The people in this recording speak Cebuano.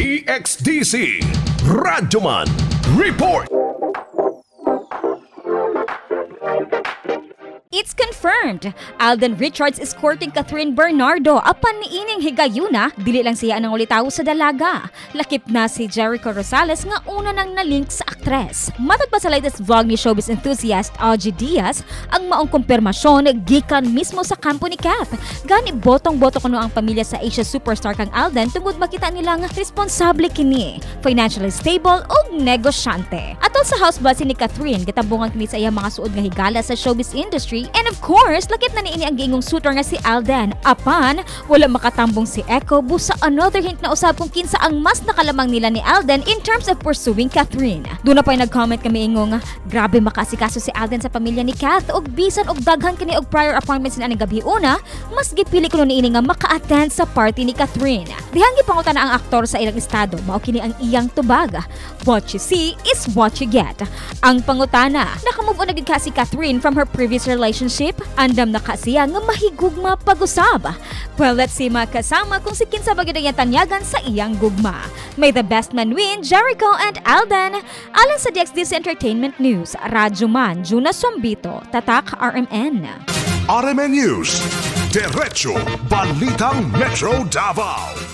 DXDC Radyoman Report. It's confirmed! Alden Richards is courting Kathryn Bernardo apan niining higayuna, dili lang siya ang ulitawo sa dalaga. Lakip na si Jericho Rosales nga una nang nalink sa aktres. Matod pa sa latest vlog ni showbiz enthusiast Ogie Diaz, ang maong kumpirmasyon gikan mismo sa kampo ni Kath. Gani botong-boto kuno ang pamilya sa Asia superstar kang Alden tungod makita nilang responsable kini, financially stable ug negosyante. Atol sa house blessing ni Kathryn, gitambungan kini sa iyang mga suod nga higala sa showbiz industry and of course, lakip na niini ang giingong suitor nga si Alden. Apan, wala makatambong si Echo busa another hint na usab kung kinsa ang mas nakalamang nila ni Alden in terms of pursuing Kathryn. Duna pa'y nag-comment kami ingong, "Grabe makaasikaso si Alden sa pamilya ni Kath ug bisan og daghan kini og prior appointments ni aning gabi una, mas gipili kuno niini nga maka-attend sa party ni Kathryn." Dihang gipangutana ang aktor sa ilang estado, mao kini ang iyang tubag. "What you see is what you get." Ang pangutana, naka-move on na gid ka si Kathryn from her previous relationship? Andam na ka siya nga mahigugma pag-usab? Well, let's see, mga kasama, kung si kinsa ba gid ang iyang tanyagan sa iyang gugma. May the best man win, Jericho and Alden. Alang sa DXDC Entertainment News, Radyoman, Juna Sombito, Tatak RMN. RMN News. Diretso Balitang Metro Davao.